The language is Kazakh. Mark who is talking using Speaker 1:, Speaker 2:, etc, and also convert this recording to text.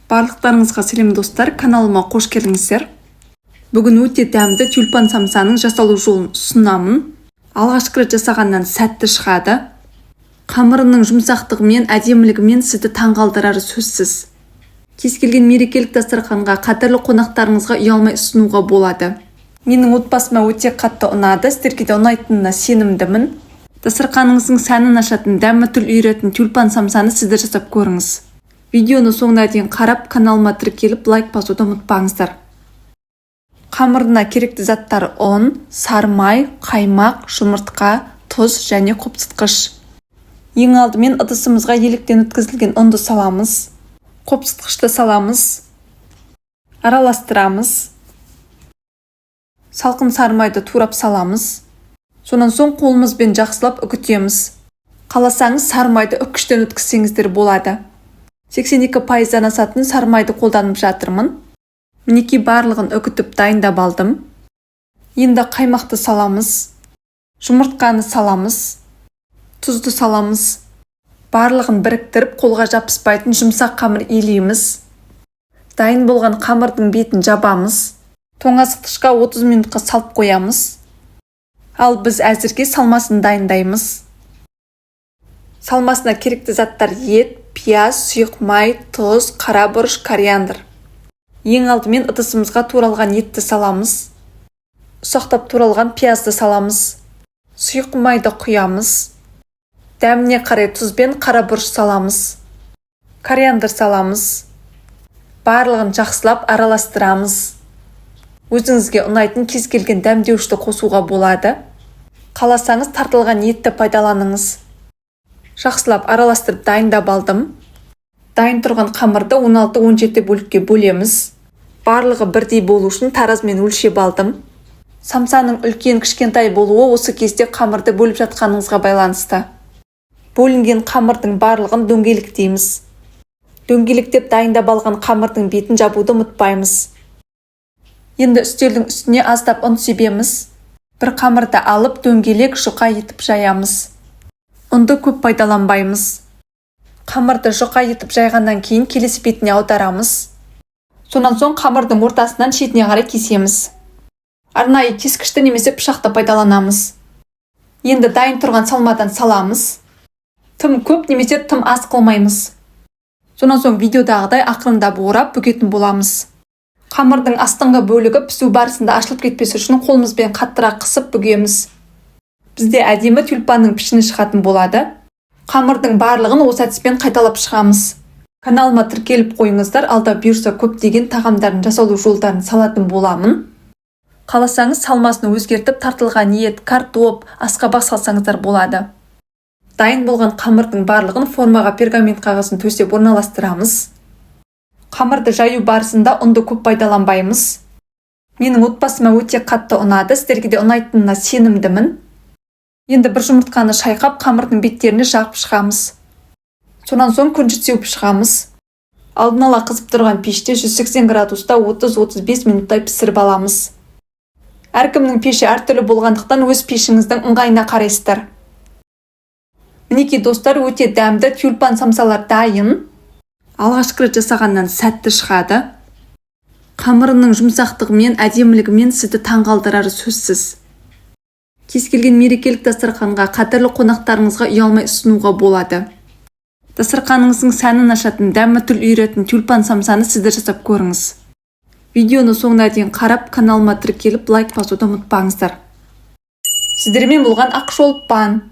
Speaker 1: Барлықтарыңызға сәлем, достар! Каналыма қош келдіңіздер! Бүгін өте дәмді тюльпан самсаның жасалу жолын ұсынамын. Алғашқы рет жасағаннан сәтті шығады. Қамырының жұмсақтығымен, әдемілігімен сізді таңғалдырары сөзсіз. Кез келген мерекелік дастарханға, қадірлі қонақтарыңызға ұялмай ұсынуға болады. Менің отбасыма өте қатты ұнады, сіздерге де ұнайтынына сенімдімін. Дастарханыңыздың сәнін ашатын, дәмі тіл үйіретін тюльпан самсаны сіз де жасап көріңіз. Видеоны соңына дейін қарап, каналыма тіркеліп, лайк басуды ұмытпаңыздар. Қамырына керекті заттар: ұн, сары май, қаймақ, жұмыртқа, тұз және қопсытқыш. Ең алдымен ыдысымызға електен өткізілген ұнды саламыз, қопсытқышты саламыз, араластырамыз. Салқын сары майды турап саламыз. Сонан соң қолымызбен жақсылап үгітеміз. Қаласаңыз, сары майды үккіштен өткізсеңіздер болады. 82%-дан асатын сары майды қолданып жатырмын. Мінекей, барлығын үгітіп, дайындап алдым. Енді қаймақты саламыз, жұмыртқаны саламыз, тұзды саламыз. Барлығын біріктіріп, қолға жабыспайтын жұмсақ қамыр илейміз. Дайын болған қамырдың бетін жабамыз, тоңазытқышқа 30 минутқа салып қоямыз. Ал біз әзірге салмасын дайындаймыз. Салмасына керекті заттар: ет, пияз, сұйық май, тұз, қара бұрыш, кориандр. Ең алдымен ыдысымызға туралған етті саламыз, ұсақтап туралған пиязды саламыз, сұйық майды құямыз, дәміне қарай тұз бен қара бұрыш саламыз, кориандр саламыз. Барлығын жақсылап араластырамыз. Өзіңізге ұнайтын кез келген дәмдеуішті қосуға болады. Қаласаңыз, тартылған етті пайдаланыңыз. Жақсылап араластырып, дайындап алдым. Дайын тұрған қамырды 16-17 бөлікке бөлеміз. Барлығы бірдей болу үшін таразымен өлшеп алдым. Самсаның үлкен, кішкентай болуы осы кезде қамырды бөліп жатқаныңызға байланысты. Бөлінген қамырдың барлығын дөңгелектейміз. Дөңгелектеп дайындап алған қамырдың бетін жабуды ұмытпаймыз. Енді үстелдің үстіне аздап ұн себеміз. Бір қамырды алып, дөңгелек, жұқа етіп жаямыз. Ұнды көп пайдаланбаймыз. Қамырды жұқа етіп жайғаннан кейін келесі бетіне аударамыз. Сонан соң қамырдың ортасынан шетіне қарай кесеміз. Арнайы кескішті немесе пышақты пайдаланамыз. Енді дайын тұрған салмадан саламыз. Тым көп немесе тым аз қылмаймыз. Сонан соң видеодағыдай ақырындап орап, бүгетін боламыз. Қамырдың астыңғы бөлігі пісу барысында ашылып кетпес үшін қолымызбен қаттырақ қысып бүгеміз. Бізде әдемі тюльпанның пішіні шығатын болады. Қамырдың барлығын осы әдіспен қайталап шығамыз. Каналыма тіркеліп қойыңыздар. Алда бұйырса, көптеген тағамдардың жасалу жолдарын салатын боламын. Қаласаңыз, салмасын өзгертіп, тартылған ет, картоп, асқабақ салсаңыздар болады. Дайын болған қамырдың барлығын формаға пергамент қағазын төсеп орналастырамыз. Қамырды жаю барысында ұнды көп пайдаланбаймыз. Менің отбасыма өте қатты ұнады, сіздерге де ұнайтынына сенімдімін. Енді бір жұмыртқаны шайқап, қамырдың беттеріне жағып шығамыз. Сонан соң күнжіт сеуіп шығамыз. Алдын ала қызып тұрған пеште 180 градуста 30-35 минуттай пісіріп аламыз. Әркімнің пеші әртүрлі болғандықтан, өз пешіңіздің ыңғайына қарайсыздар. Мінекей, достар, өте дәмді тюльпан самсалар дайын. Алғашқы рет жасағаннан сәтті шығады. Қамырының жұмсақтығымен, әдемілігімен сізді таңғалдырары сөзсіз. Кез келген мерекелік дастарханға, қадірлі қонақтарыңызға ұялмай ұсынуға болады. Дастарханыңыздың сәнін ашатын, дәмі тіл үйіретін тюльпан самсаны сіз де жасап көріңіз. Видеоны соңына дейін қарап, каналыма тіркеліп, лайк басуды ұмытпаңыздар. Сіздермен болған Ақшолпан.